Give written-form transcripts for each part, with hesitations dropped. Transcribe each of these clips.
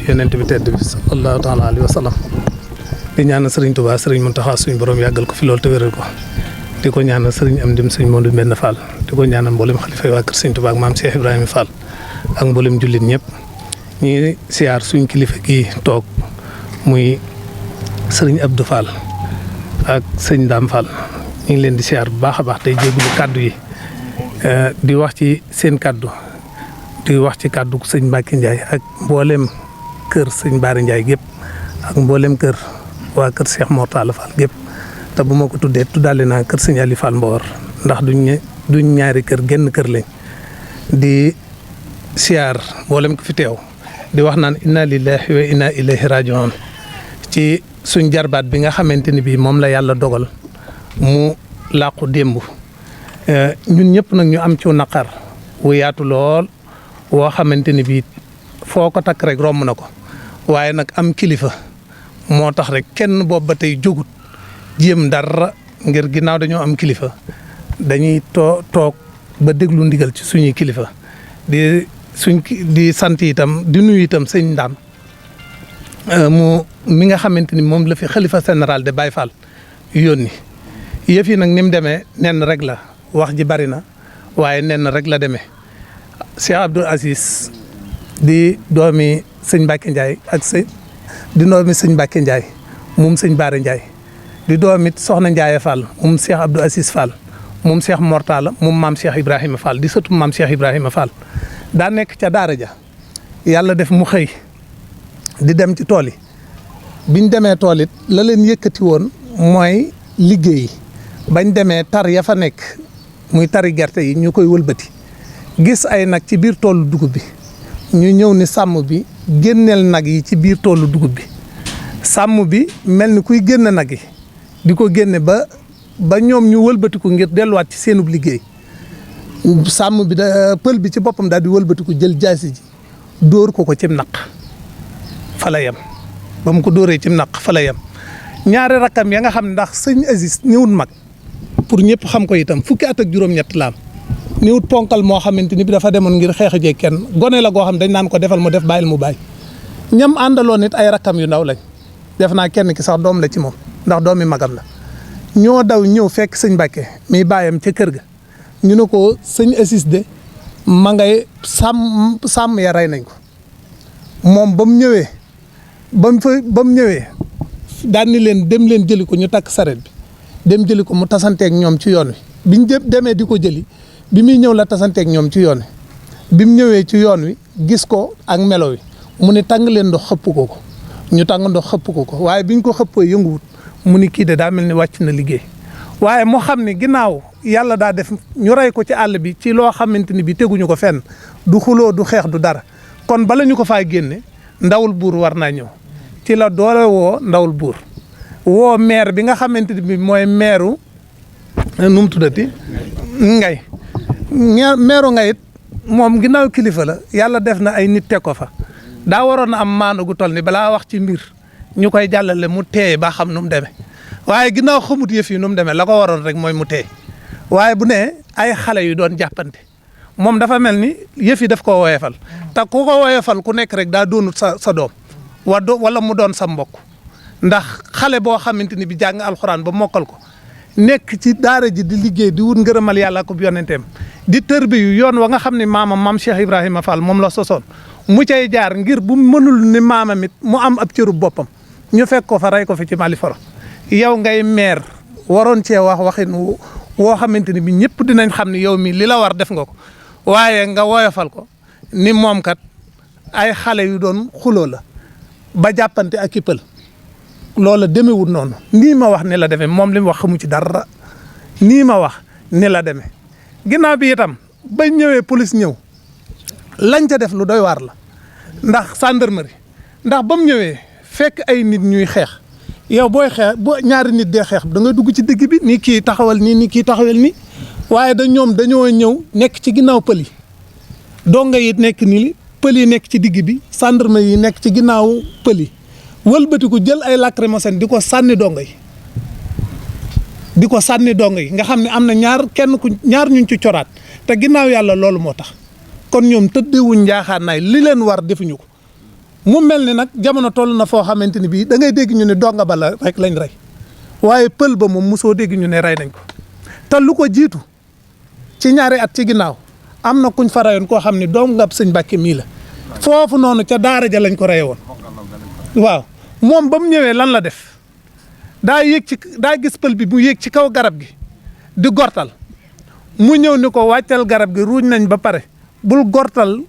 ci yonent bi tedd bi sallallahu taala alayhi wa sallam di ñaanal Serigne Touba Serigne Mountakha suñu borom yàggal ko fi loolu te wéral ko di ko ñaanal Serigne Amdim Serigne Modou Mbène Fall di ko ñaanal mboolem xalifa yi waa kër Serigne Touba ak maam Cheikh Ibrahima Fall ak mboolem jullit ñëpp ñi siyaar suñ kilifa kii toog muy Serigne Abdou Fall ak sëñ Dame Fall ñu ngi leen di siyaar bu baax a baax tey jégalu kàddu yi di wax ci seen kàddu di wax ci kàddu sëñ Mbacke Ndiaye ak mboolem kër sëñ Baara Ndiaye gépp ak mboolem kër waa kër Cheikh Mortala Fall gépp te bu ma ko tuddee tuddaale naa kër sëñ Ali Fall Mbawar ndax duñ ñaari kër genn kër lañ di siyaar mboolem ko fi teew di wax naan inna lillahi wa inna ilayhi rajiun ci suñ jarbaat bi nga xamante ni bii moom la yàlla dogal mu làqu démb ñun ñëpp nag ñu am ci naqar wu yaatu lool woo xamante ni bii foo ko takk rek romb na ko waaye nag am kilifa moo tax rek kenn boobu ba tey jógut jéem dara ngir ginnaaw dañoo am kilifa dañuy toog ba déglu ndigal ci suñuy kilifa di sant itam di nuyu itam sëñ Ndam mi nga xamante ni moom la fi xalifa général de Baye Fall yónni yëf yi nag ni mu demee nenn rek la wax ji bari na waaye nenn rek la demee Cheikh Abdoul Aziz di doomi sëñ Mbacke Ndiaye di doomi sëñ Mbacke Ndiaye moom sëñ Baara Ndiaye di doomi Soxna Ndiaye Fall moom Cheikh Abdoul Aziz Fall moom Cheikh Mortala moom maam Cheikh Ibrahima Fall di sëtu maam Cheikh Ibrahima Fall daa nekk ca daara ja yàlla def mu xëy di dem ci tool yi biñ demee tool it la leen yëkkati woon mooy liggéey bañ demee tar ya fa nekk muy tari gerte yi ñu koy wëlbati gis ay nag ci biir toolu dugub bi ñu ñëw ni sàmm bi génneel nag yi ci biir toolu dugub bi sàmm bi mel ni kuy génne nag yi di ko génne ba ñoom ñu wëlbatiku ngir delluwaat ci seenub liggéey sàmm bi pël bi ci boppam daal di wëlbatiku jël jaasi ji dóor ko cim naq fa la yem ba mu ko dóoree cim naq fa la yem ñaari rakkam ya nga xam ndax sëñ Aziz ñëwut mag pour ñëpp xam ko itam fukki at ak juróom-ñett la am ñëwut ponkal moo xamante ni bi dafa demoon ngir xeex jeeg kenn gone la goo xam dañ naan ko defal mu def bàyyil mu bàyyi ñam àndaloon nit ay rakkam yu ndaw lañ def naa kenn ki sax doom la ci moom ndax doomi magam la ñoo daw ñëw fekk sëñ Mbacke mi bàyyam ca kër ga ñu ne ko sëñ Aziz de ma ngay sàmm ya rey nañ ko moom ba mu ñëwee ba mu ñëwee daan ni leen dem leen jëli ko ñu takk saret bi dem jëli ko mu tasanteeg ñoom ci yoon wi biñ demee di ko jëli bi muy ñëw la tasanteeg ñoom ci yoon wi bi mu ñëwee ci yoon wi gis ko ak melo wi mu ni tàng leen ndox xëpp ko ñu tàng ndox xëpp ko waaye biñ ko xëppoo yënguwut mu ni kii de daa mel ni wàcc na liggéey waaye moo xam ne ginnaaw yàlla daa def ñu rey ko ci àll bi ci loo xamante ni bi teguñu ko fenn du xuloo du xeex du dara kon bala ñu ko faa génne ndawul buur war naa ñëw ci la doole woo ndawul buur woo maire bi nga xamante ni bi mooy maireu nu mu tuddati ngay maireu ngay it moom ginnaaw kilifa la yàlla def na ay nit teg ko fa daa waroon na am maanu gu toll ni balaa wax ci mbir ñu koy jàllale mu teey ba xam nu mu demee waaye ginnaaw xamut yëf yi nu mu demee la ko waroon rek mooy mu teey waaye bu ne ay xale yu doon jàppante moom dafa mel ni yëf yi daf ko woyefal te ku ko woyefal ku nekk rek daa doonut sa doom wala mu doon sa mbokk ndax xale boo xamante ni bi jàng alxuraan ba mokkal ko nekk ci daara ji di liggéey di wut ngërëmal yàlla ko yonenteem di tërbiyu yoon wa nga xam ne maam Cheikh Ibrahima Fall moom la sosoon mu cay jaar ngir bu mënul ni maamam it mu am ab cërub boppam ñu fekk ko fa rey ko fi ci Mali foro yow ngay maire waroon cee waxin woo xamante ni bi ñëpp dinañ xam ne yow mi li la war def nga ko waaye nga woyofal ko ni moom kat ay xale yu doon xuloo la ba jàppante ak kippal loola demewul noonu nii ma wax ni la demee moom li mu wax xamu ci dara nii ma wax ni la demee ginnaaw bi itam ba ñëwee police ñëw lañ ca def lu doy waar la ndax gendarmerie ndax ba mu ñëwee fekk ay nit ñuy xeex yow booy xeex boo ñaari nit dee xeex da nga dugg ci digg bi ni kii taxawal nii ni kii taxawal nii waaye ñoom dañoo ñëw nekk ci ginnaaw pël yi donga yi nekk nii pël yi nekk ci digg bi gendarme yi nekk ci ginnaaw pël yi wëlbatiku jël ay lacrymogène di ko sànni donga yi nga xam ne am na ñaar ñuñ ci coraat te ginnaaw yàlla loolu moo tax kon ñoom tëddewuñ njaaxaanaay li leen war defuñu ko mu mel ni nag jamono toll na foo xamante ni bii da ngay dégg ñu ne donga ba la rek lañ rey waaye pël ba moom mosoo dégg ñu ne rey nañ ko te lu ko jiitu ci ñaari at ci ginnaaw am na kuñ fa reyoon koo xam ne doom nga sëñ Mbàkke mii la foofu noonu ca daara ja lañ ko reye woon waaw moom ba mu ñëwee lan la def daa gis pël bi mu yéeg ci kaw garab gi di gortal mu ñëw ni ko wàccal garab gi ruuj nañ ba pare bul gortal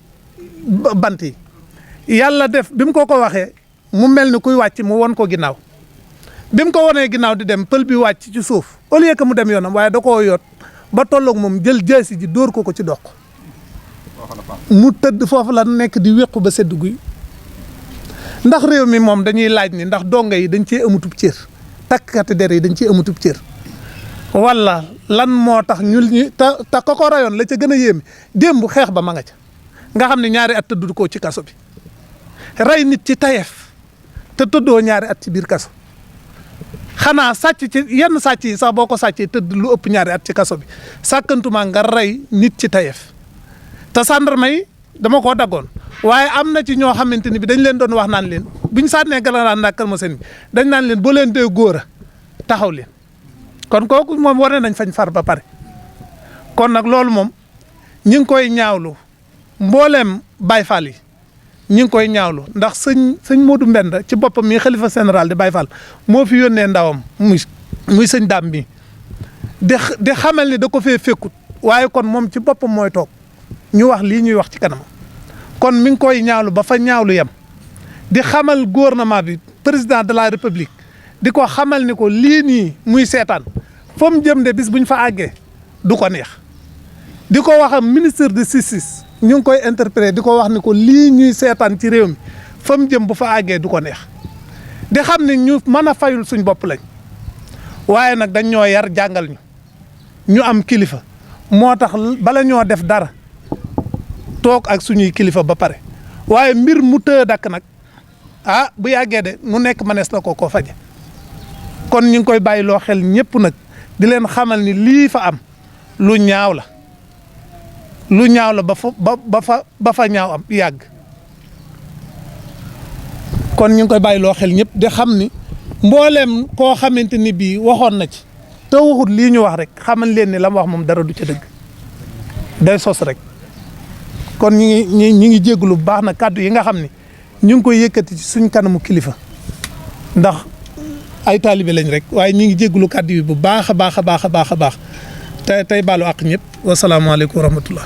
bant yi yàlla def bi mu ko waxee mu mel ni kuy wàcc mu won ko ginnaaw bi mu ko wonee ginnaaw di dem pël bi wàcc ci suuf au lieu que mu dem yoonam waaye da koo yoot ba tolloog moom jël jaasi ji dóor ko ci doq mu tëdd foofu la nekk di wéqu ba sedd guy ndax réew mi moom dañuy laaj ni ndax donga yi dañ cee amutub cër takkati der yi dañ cee amutub cër wala lan moo tax ñi te ko rayoon la ca gën a yéeme démb xeex ba ma nga ca nga xam ne ñaari at tëdd ko ci kaso bi rey nit ci tayeef te tëddoo ñaari at ci biir kaso xanaa sàcc ci yenn sàcc yi sax boo ko sàccee tëdd lu ëpp ñaari at ci kaso bi sàkkantuma nga rey nit ci tayeef te gendarme yi dama koo daggoon waaye am na ci ñoo xamante ni bi dañ leen doon wax naan leen buñ sànnee galanaan ndax Kër Maseen bi dañ naan leen boo leen dee góor a taxaw leen kon kooku moom wane nañ fañ far ba pare kon nag loolu moom ñi ngi koy ñaawlu mbooleem Baay Faal yi ñi ngi koy ñaawlu ndax sëñ Modou Mbenda ci boppam mi xalifa général di Baay Faal moo fi yónnee ndawam muy sëñ Daam mi di xamal ni da ko fee fekkut waaye kon moom ci boppam mooy toog ñu wax lii ñuy wax ci kanam kon mi ngi koy ñaawlu ba fa ñaawlu yem di xamal gouvernement bi président de la république di ko xamal ni ko lii nii muy seetaan fa mu jëm de bis buñ fa àggee du ko neex di ko wax ministre de justice ñu ngi koy interpréter di ko wax ni ko lii ñuy seetaan ci réew mi fa mu jëm bu fa àggee du ko neex di xam ne ñu mën a fayul suñ bopp lañ waaye nag dañ ñoo yar jàngal ñu am kilifa moo tax bala ñoo def dara toog ak suñuy kilifa ba pare waaye mbir mu tëë dakk nag bu yàggee de nu nekk manees na koo faje kon ñu ngi koy bàyyi loo xel ñëpp nag di leen xamal ni lii fa am lu ñaaw la ba fa ñaaw am yàgg kon ñu ngi koy bàyyi loo xel ñëpp di xam ni mbooleem koo xamante ni bii waxoon na ci te waxut lii ñu wax rek xamal leen ni la mu wax moom dara du ca dëgg day sos rek kon ñi ngi jégalu bu baax na kàddu yi nga xam ni ñu ngi koy yëkkati ci suñ kanamu kilifa ndax ay taalibe lañ rek waaye ñi ngi jégalu kàddu yi bu baax a baax a baax a baax a baax tey baalu àq ñëpp wasalaamaaleykum wa rahmatullah